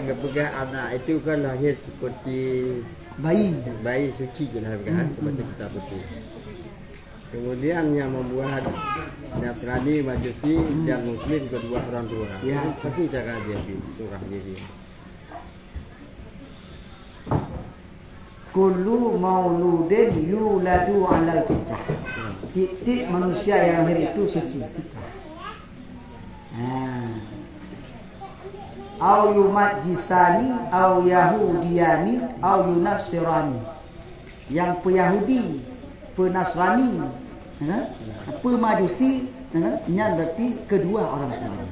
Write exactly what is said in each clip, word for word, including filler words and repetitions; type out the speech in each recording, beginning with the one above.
Peugah anak itu kan lahir seperti bayi, bayi suci je lah peugah, hmm, seperti kita putih. Kemudian yang membuat Nasrani, Majusi, hmm, dan Muslim kedua orang tua. Ya. Seperti cara Jibril, surah Jibril. Kullu mauludin yuladu 'alal fitrah. Tiap-tiap manusia yang lahir itu suci fitrah. Ha. Au yumajjisani, au yahudiyani, au yunasirani. Yang peu-Yahudi, peu-Nasrani, ha? Peu-Majusi, ha? Nyan berarti kedua orang tua.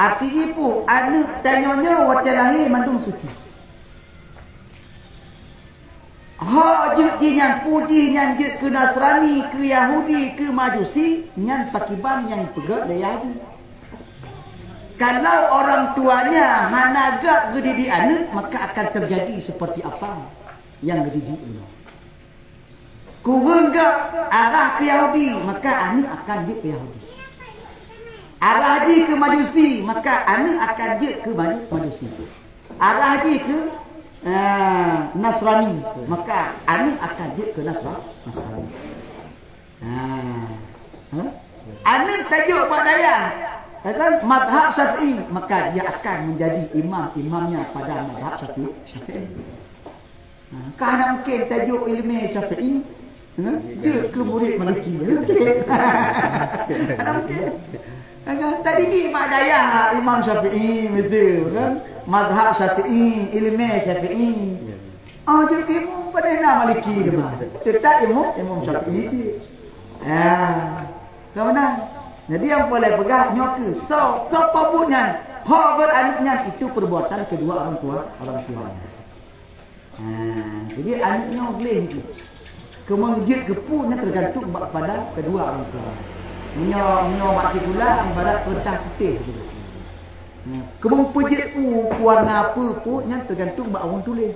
Arti jih peue, aneuk tanyoe nyoe watée lahé mandum suci. Hak jeuet jih nyan, peue jih nyan jeuet keu Nasrani, keu Yahudi, keu Majusi, nyan pakiban nyang peugét lé Yahudi. Kalau orang tuanya hana gét geudidik aneuk, maka akan terjadi seperti apa nyang geudidik nyoe. Kureueng gét arah keu Yahudi, maka aneuk akan jeuet keu Yahudi. Arah jih keu Majusi, maka aneuk akan jeuet keu Maju-, Majusi. Arah jih keu, ah, Nasrani, maka aneuk akan jeuet keu Nasra-, Nasrani. Ah, ha? Aneuk tajok bak dayah, ya kan? Mazhab Syafi'i, maka dia akan menjadi imam-imamnya pada mazhab Syafi'i. Syafi'i. Ha, ka hana mungkin tajok ileumé Syafi'i, ha? Jeuet keu murit Maliki. Hana mungkin. Ha, kan? Tadidik bak dayah Imam Syafi'i, betul, kan? Mazhab Syafi'i, ileumé Syafi'i. Oh, jeuet keu imum, padahai na Maliki teuma. Teutap imum, Imam Syafi'i cit. Ha. Ka meunan. Jadi nyang peureulée peugah nyoe keuh, soe, soe peubuet nyan, ho gét aneuk nyan, itu perbuatan kedua orang tua, orang tua. Ha, jadi aneuk nyoe gleh jih. Keumeung jeuet keu peue nyan teugantung bak pada kedua orang tua. Meunyoe, meunyoe bak sikula ibarat keureutah putéh jih. Ha, keumeung peujeuet peue, peue warna peue, peue nyan teugantung bak ureuëng tuléh.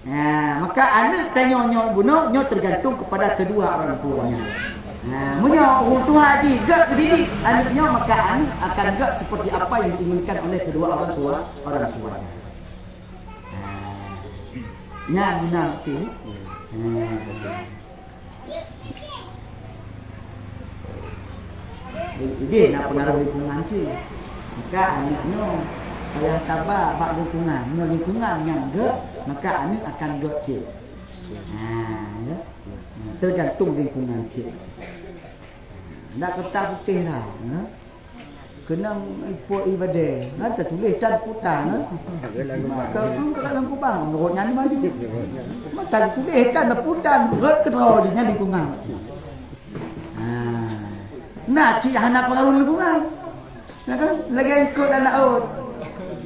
Ha, maka aneuk tanyoe nyoe bunoe nyoe tergantung kepada kedua orang tuanya. Ha, meunyoe ureuëng tuha jih gét geudidik aneuk nyoe, maka aneuk akan gét seperti apa yang diinginkan oleh kedua orang tua, orang tuanya. Ha. Nyan beuna tu. Ha. Ideh na pengaruh lingkungan cit. Maka aneuk nyoe payah taba bak lingkungan. Meunyoe lingkungan nyang gét, maka aneuk akan gét cit. Ha, ya. Ha, tergantung lingkungan cit. Ndak keureutah putéh lah, ya. Keunong ipok ibadah. Nyan tatuléh tan putan, ha? Ka tu ka lam kubang, menurut nyan maju. Mata tatuléh tan putan, rot keudroe di nyan lingkungan. Ha. Na cit hana pengaruh lingkungan. Ya kan? Lagée eungkot lam laôt.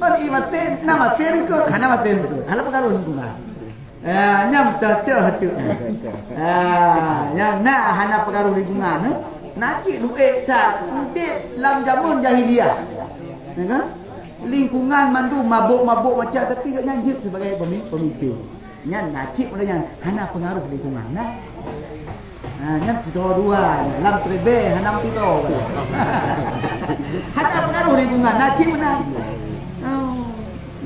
Ban ié maté, na maté eungkot, hana maté eungkot. Hana pengaruh lingkungan. Ah, nyang beutôi-beutôi tu. Ah, nyang na hana pengaruh lingkungan, eh. Na cit duek that udeb lam jameun jahiliyah. Ya kan? Lingkungan mandum mabök-mabök macam, tapi gobnyan jeuet sibagai pemi-, pemimpin. Nyan na cit model nyan hana pengaruh lingkungan, nah. Ha, nyan sidroe dua, lam treubeh hana meusidroe. Hana pengaruh lingkungan, na cit meunan. Oh.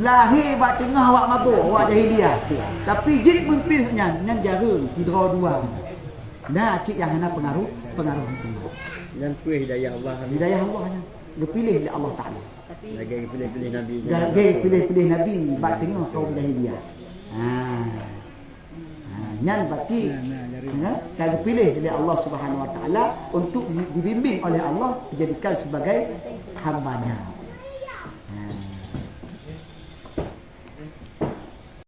Lahé bak teungoh awak mabök, awak jahiliyah. Tapi jeuet meupimpin nyan, nyan jareueng, sidroe dua. Na cit nyang hana pengaruh, pengaruh lingkungan. Dan peue hidayah Allah. Hidayah Allah nyan. Geupiléh lé Allah Taala. Lagée geupiléh-piléh Nabi. Lagée geupiléh-piléh Nabi bak teungoh kaum jahiliyah. Ha. Ha, nyan berarti, ya, ka geupiléh lé Allah Subhanahu Wa Taala untuk dibimbing oleh Allah dijadikan sebagai hamba-Nya.